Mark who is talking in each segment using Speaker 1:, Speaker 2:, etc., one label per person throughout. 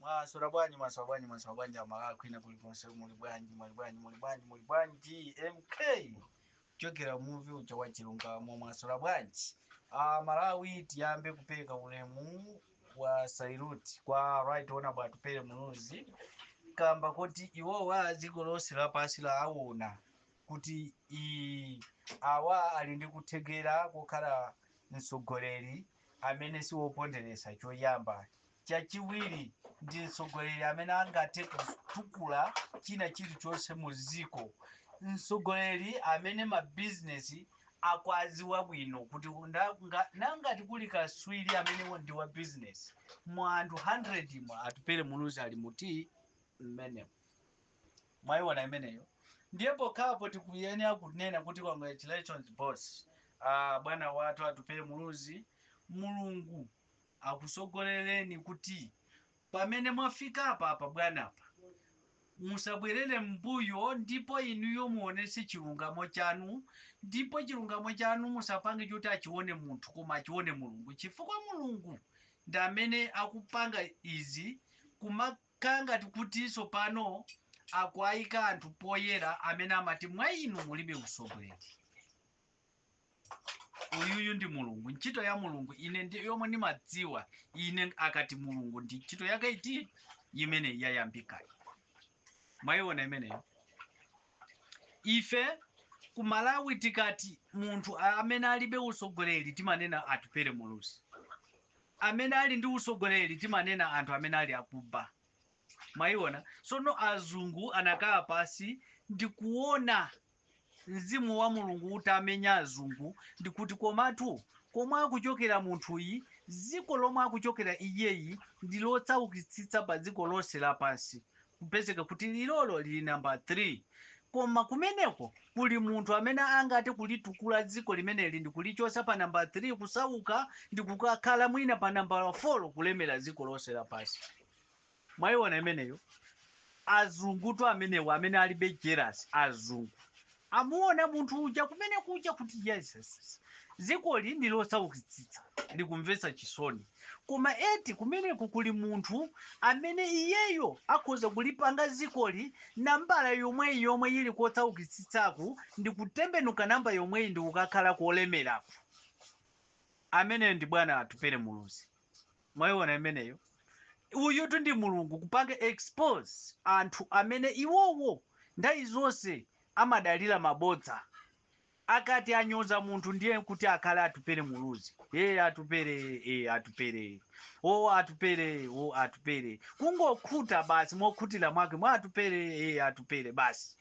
Speaker 1: Mwaswera bwanji, mwaswera bwanji, mwaswera bwanji Amalawi kwina kulikonse? Muli bwanji, muli bwanji, muli bwanji, muli bwanji? MK kuchokera muvi uja wa chilungamo. Mwaswera bwanji Malawi? Tiyambe kupereka ulemu wa salute kwa Right Honorable Atupele Muluzi, kamba kuti iwowa dziko lonse lapansi laona kuti awa ali ndi kuthekera kukhala mtsogoleri amene siwoponderesa choyamba. Chachiwiri, ndi mtsogoleri amene angathe kutukula china chilichonse mu dziko, mtsogoleri amene mabizinesi akwaziwa bwino kuti nangati kuli kaswiri amene ndi wa business mu anthu 100 mwa Atupele Muluzi ali muti mmenemo. Mwayiona imeneyo? Ndiye pokhapo tikuyenera kunena kuti congratulations boss, bwana wathu Atupele Muluzi. Mulungu akusogolereni kuti pamene mwafika apa bwanapa musabwerere mbuyo, ndipo inuyo muonese chilungamo chanu, ndipo chilungamo chanu musapange choti achione munthu koma achione Mulungu, chifukwa Mulungu ndi amene akupanga izi kumakhala ngati kutinso pano akuayika anthu poyera amene amati mwa inu mulibe usogoleri. Uyuyu ndi Mulungu, ntchito ya Mulungu. Ine ndi yomwe ndimadziwa ine, akati Mulungu ndi ntchito yake iti imene yayambikayi. Mwayiona imeneyo? Ife ku Malawi tikati munthu amene alibe usogoleri timanena Atupele Muluzi, amene ali ndi usogoleri timanena anthu amene ali akuba. Mwayiona? Sono azungu anakhala pasi ndikuona mzimu wa Mulungu utamenya azungu ndikuti, komatu komwe akuchokera munthuyi, dziko lomwe akuchokera iyeyi ndi lotsaukitsitsa pa dziko lonse lapansi, kupezeka kuti lilolo lili namba 3, koma kumeneko kuli munthu amene angati kulitukula dziko limeneli ndi kulichosa pa namba 3 kusauka ndi kukakhala mwina pa namba 4 kulemera dziko lonse lapansi. Mwayiona imeneyo? Azungutu amenewo amene alibe jealous, azungu amuona munthu uja kumene kuja kuti yes, dzikoli ndi losaukitsitsa, likumvetsa chisoni, koma eti kumeneko kuli munthu amene iyeyo akhoza kulipanga dzikoli nambala yomweyi yomwe ili kotsaukitsitsaku ndi kutembenuka namba yomweyi ndi kukakhala kolemeraku. Ameneyo ndi bwana Atupele Muluzi. Mwayiona imeneyo? Uyutu ndi Mulungu kupanga expose anthu amene iwowo nthawi zonse amadalira mabodza. Akati anyoza munthu ndiye kuti akhale Atupele Muluzi, e Atupele, e Atupele, o Atupele, o Atupele, kungokhuta basi, mokhutira mwake mwa Atupele, e Atupele basi.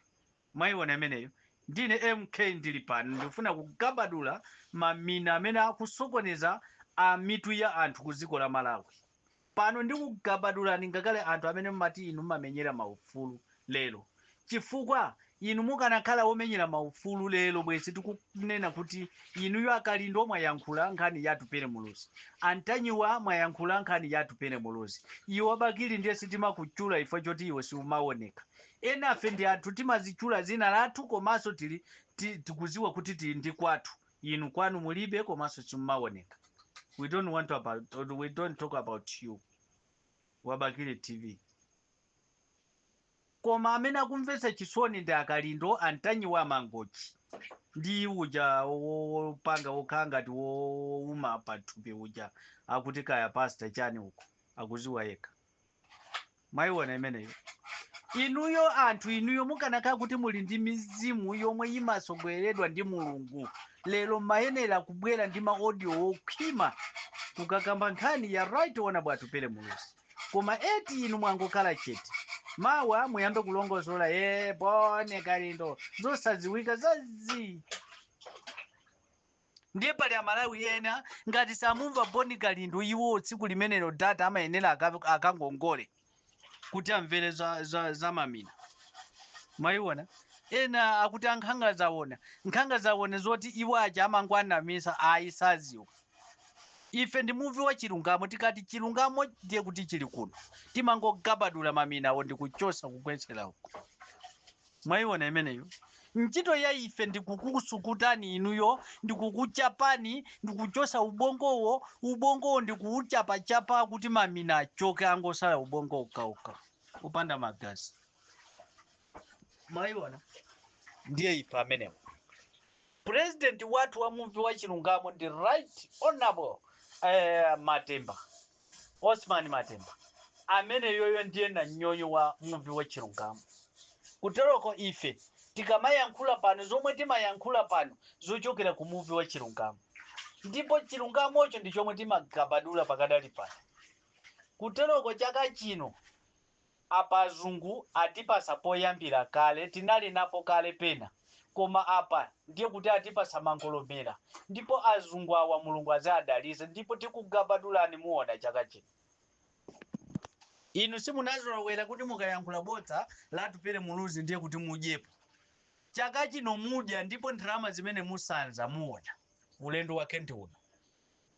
Speaker 1: Mwayiona imeneyo? Ndine MK, ndili pano, ndikufuna kugabadula mamina amene akusokoneza a mitu ya anthu ku dziko la Malawi pano. Ndikugabadulani ngakhale anthu amene mumati inu mumamenyera maufulu lero, chifukwa inu mukanakhala womenyera maufulu lero bwezi tikunena kuti inuyo Akalindo mwayankhula nkhani ya Atupele Muluzi, Antanyiwa mwayankhula nkhani ya Atupele Muluzi, iwe Bakili ndiye sitimakutchula ifo choti iwe siumaoneka. Enafe ndi anthu timazitchula zina lathu, komanso tili tikuziwa kuti tili ndi kwathu. Inu kwanu mulibe, komanso simumaoneka. We don't talk about you, Wabakili TV. Koma amene akumvetsa chisoni ndi Akalindo, Antanyiwa, Mangochi ndi uja wopanga wokhala ngati wouma pathupi uja, akuti kaya pastor chani uko, akuziwa yekha. Mwayiona imeneyo? Inuyo anthu inuyo mukanakhala kuti muli ndi mizimu yomwe imasogoleredwa ndi Mulungu lero mayenera kubwera ndi ma audio wokhwima kukakamba nkhani ya Right Honorable Atupele Muluzi, koma eti inu mwangokhala chete. Mawa muyambe kulongosola e Bon Kalindo zosadziwika zazi. Ndiye pali Amalawi ena ngati samumva Bon Kalindo iwo tsiku limenelo data amayenera akangongole kuti amvere za mamina. Mwayiona? Ena akuti ankhanga zaona, nkhanga zaona zoti iwo aja amangwanamisa, ayi, saziwa. Ife ndi muvi wa chilungamo. Tikati chilungamo ndiye kuti chili kuno, timangogabadula maminawo ndi kuchosa kugwetsera uko. Mwayiona imeneyo? Ntchito ya ife ndikukusukutani inuyo, ndikukuchapani, ndikuchosa ubongowo. Ubongowo ndikuuchapachapa kuti mamina achoke, angosala ubongo ukauka upanda magazi. Mwayiona? Ndiye ife amenewo. President wathu wa Muvi wa Chilungamo ndi Right Honorable Matemba, Osman Matemba. Amene yoyo ndiye nanyonyo wa Muvi wa Chilungamo. Kuteroko ife tikamayankhula pano, zomwe timayankhula pano zochokera ku Muvi wa Chilungamo, ndipo chilungamocho ndi chomwe timagabadula pakadali pano. Kuteroko chaka chino apa azungu atipasa poyambira kale, tinali napo kale pena, koma apa ndiye kuti atipasa mangolomera. Ndipo azungu awa Mulungu azadalise, ndipo tikugabadulani, muona chaka chino. Inu simunazolowera kuti mukayankhula bodza la Atupele Muluzi ndiye kuti mudyepo. Chaka chino mudya, ndipo ndalama zimene musanza muona. Ulendo wake ndi uno.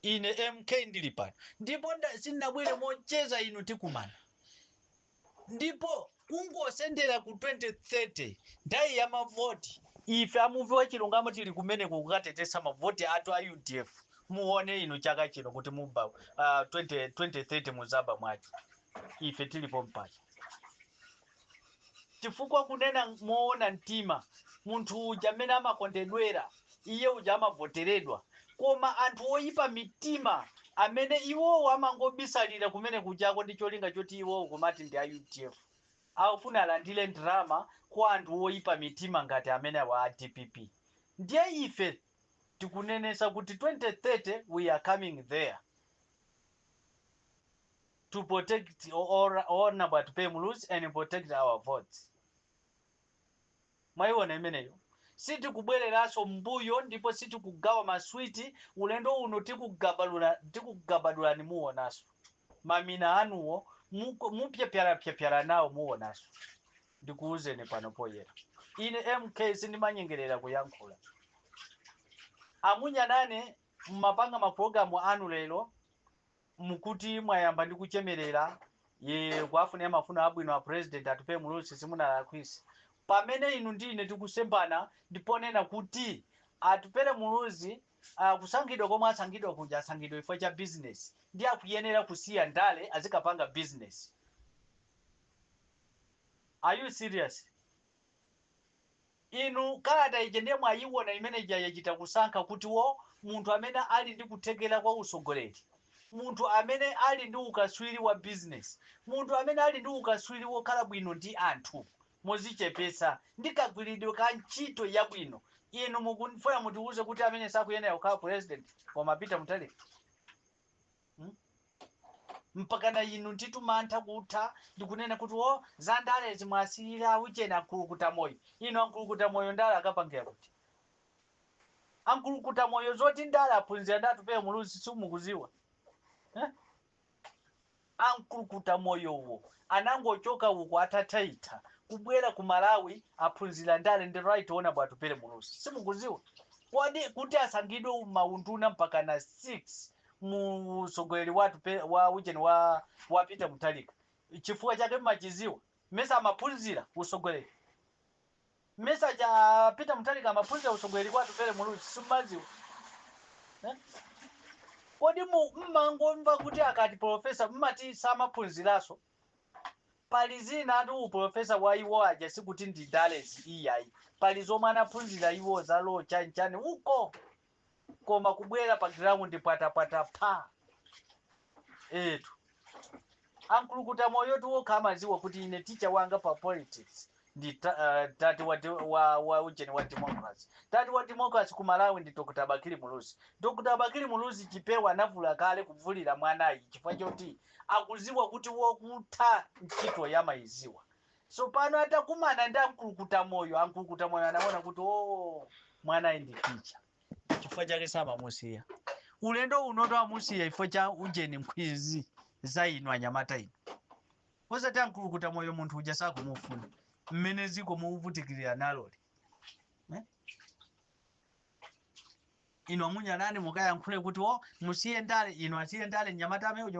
Speaker 1: Ine MK ndili pano, ndipo sindinabwere mocheza. Inu tikumana, ndipo kungosendera ku 2030, nthawi ya mavoti, ife amuvi wa Chilungamo tili kumeneko kukatetesa mavoti athu a UDF. Muone inu chaka chino kuti muba 20, 2030 muzaba mwacho. Ife tilipo mpacha, chifukwa kunena moona mtima, munthu uja amene amakondedwera, iye uja amavoteredwa, koma anthu oyipa mitima amene iwowo amangobisalira kumene kujako ndi cholinga choti iwowo kumati ndi a UDF, akufuna alandire ndalama kwa anthu oyipa mitima ngati amene awa a DPP. Ndiye ife tikunenesa kuti 2030 we are coming there to protect Honorable Atupele Muluzi and protect our votes. Mwayiona imeneyo? Sitikubwereranso mbuyo, ndipo sitikugawa maswiti. Ulendo uno tikugabadulani, muonanso mamina anuwo mupyapyalapyapyala nawo, muonanso. Ndikuwuzeni pano poyera, ine MK sindimanyengerera kuyankhula. Amunyanane mmapanga mapulogalamu anu lero, mukuti mwayamba ndi kuchemerera ye kuafunira mafuno abwino a President Atupele Muluzi. Simunalakwisa. Pamene inu ndine tikusembana, ndiponena kuti Atupele Muluzi kusankhidwa komwe asankhidwa kuja, asankhidwa chifukwa cha business, ndi akuyenera kusiya ndale azikapanga business. Are you serious? Inu kalata ije ndiye mwayiona imene ija yachita kusankha kuti wo munthu amene ali ndi kuthekera kwa usogoleri, munthu amene ali ndi ukaswiri wa business, munthu amene ali ndi ukaswiri wokhala bwino ndi anthu mozichepesa ndi kagwiridwe ka ntchito yabwino. Inu mukufuna mutiuze kuti amene sakuyenera kukhala president koma Peter Mutharika, Mpakana inu nditu mantha kutha ndikunena kuti o za ndale mwasiyira uchena ankulukuta moyo. Inu ankulukuta moyo ndale akapangira kuti? Ankulukuta moyo zoti ndale aphunzira ndi Atupele Muluzi simukuziwa, eh? Ankulukuta moyowo anangochoka uko atathaitha kubwera ku Malawi, aphunzira ndale ndi Right Honorable Atupele Muluzi. Simukuziwa kodi kuti asankhidwe maunduna mpaka na 6 mu usogoleri wa wa ujeni wa Peter Mutharika, chifukwa chake mmachiziwa? Mesa amaphunzira usogoleri? Mesa cha Peter Mutharika amaphunzira usogoleri kwa Atupele Muluzi? Simumaziwa, eh? Kodi mmangomva kuti akati professor mmati samaphunziranso? Pali zina ati uprofessor wa iwo aja sikuti ndi ndalezi iyayi, pali zomwe anaphunzira iwo za law, chanichani uko, koma kubwera pa ground pwatapwata pha etu. Ankulukuta moyo tiwokha amaziwa kuti ine teacher wanga pa politics ndi tati wa ujeni wa democracy. Tati wa democracy ku Malawi ndi Dr. Bakili Muluzi. Dr. Bakili Muluzi chipewa anavula kale kuvulira mwanayi chifukwa choti akuziwa kuti wokutha ntchito yamayiziwa. So pano atakumana ndi ankulukuta moyo, ankulukuta moyo anaona kuti o mwanayi ndi teacher, chifukwa chake samamusiya. Ulendo unoto amusiya chifukwa cha ujeni, nkhwizi za inu anyamata inu, osati ankulukuta moyo munthu uja sakumufuna mmene ziko muvutikirira naloli, eh? Inu amunyanani mukayankhule kuti o musiye ndale, inu asiye ndale mnyamata amene uja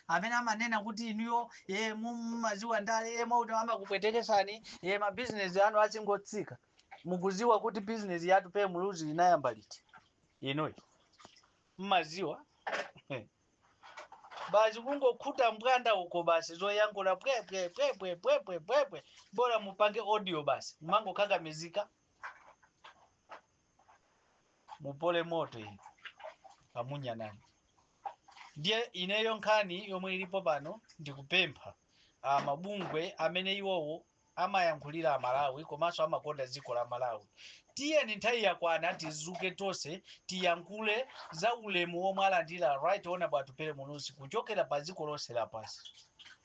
Speaker 1: amene amanena kuti inuyo ye mumaziwa ndale, ye mauti amakupwetekesani, ye mabizinesi anu azingotsika. Mukuziwa kuti bizinesi ya Atupele Muluzi inayamba liti? Inuyo mmaziwa? Basi kungokhuta mbwanda uko, basi zoyankhula pwe pwe pwe pwe pwe pwe pwe pwe, bora mupange audio basi, mmangokakamizika. Mupole moto inu pamunyanani. Ndiye ineyo nkhani yomwe ilipo pano, ndikupempha mabungwe amene iwowo amayankhulira Amalawi komanso amakonda dziko la Malawi, tiyeni, nthawi yakwana, tizuke tonse, tiyankhule za ulemu womwe alandira Right Honorable Atupele Muluzi kuchokera pa dziko lonse lapansi.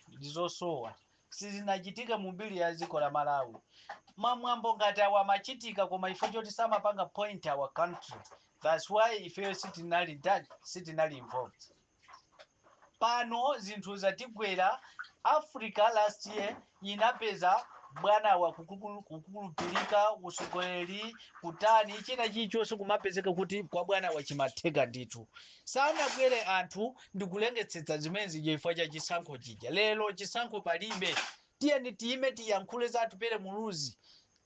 Speaker 1: Ndizosowa, sizinachitika mu mbiri ya dziko la Malawi. Mamwambo ngati awa amachitika, koma ife choti samapanga point our country, that's why ifeyo sitinali ndani, sitinali involved. Pano zinthu zatigwera. Africa last year inapeza bwana wa kukulupirika usogoleri kutani, china chilichonse kumapezeka kuti kwa bwana wa chimatheka ndithu. Sanabwere anthu ndikulengetsetsa zimene zija chifukwa cha chisankho chija. Lero chisankho palibe. Tiyeni tiyime, tiyankhule za Atupele Muluzi,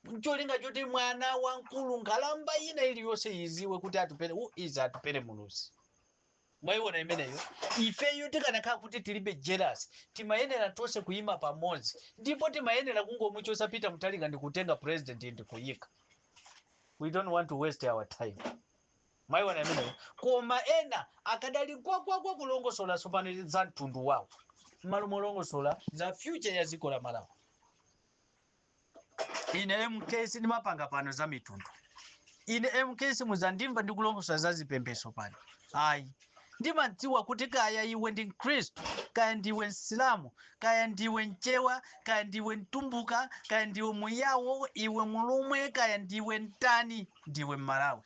Speaker 1: ncholinga choti mwana wamkulu, nkhalamba ina iliyonse iziwe kuti Atupele, who is Atupele Muluzi. Mwayiona imeneyo? Ifeyo tikanakhala kuti tilibe jealous, timayenera tonse kuyima pamodzi, ndipo timayenera kungomuchosa Peter Mutharika ndi kutenga president ndi kuyika. We don't want to waste our time. Mwayiona imeneyo? Koma ena akadali kwakwakwa kulongosola tsopano za mtundu wawo mmalo molongosola za future ya dziko la Malawi. Ine MK sindimapanga pano za mitundu. Ine MK simuzandimva ndikulongosola za zipembedzo pano, ayi. Ndimadziwa kuti kaya iwe ndi Mkhristu, kaya ndiwe Msilamu, kaya ndiwe Mchewa, kaya ndiwe Mtumbuka, kaya ndiwe Muyawo, iwe Mulomwe, kaya ndiwe mtani, ndiwe Mmalawi.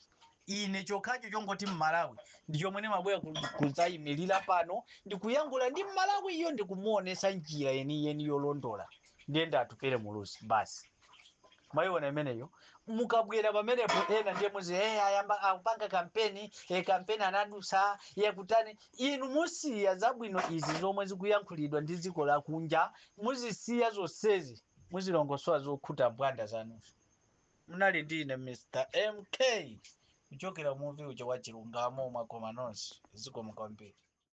Speaker 1: Ine chokhacho chongoti Mmalawi ndi chomwe ndimabwera kudzayimirira pano ndikuyankhula ndi Mmalawi iyo, ndikumuonesa njira yeniyeni yolondola. Ndiye ndi Atupele Muluzi basi. Mwayiona imeneyo? Mukabwera pamenepo ena ndiye muzi, hey, ayamba akupanga kampeni, hey, kampeni anadusa yakutani. Inu musiya zabwino izi zomwe zikuyankhulidwa ndi dziko lakunja, muzisiya zonsezi, muzilongosola zokhuta mbwanda zanuzo. Munali ndi ine Mr MK kuchokera muvi uja wa chilungamo. Mwakoma nonse, zikomo kwambiri.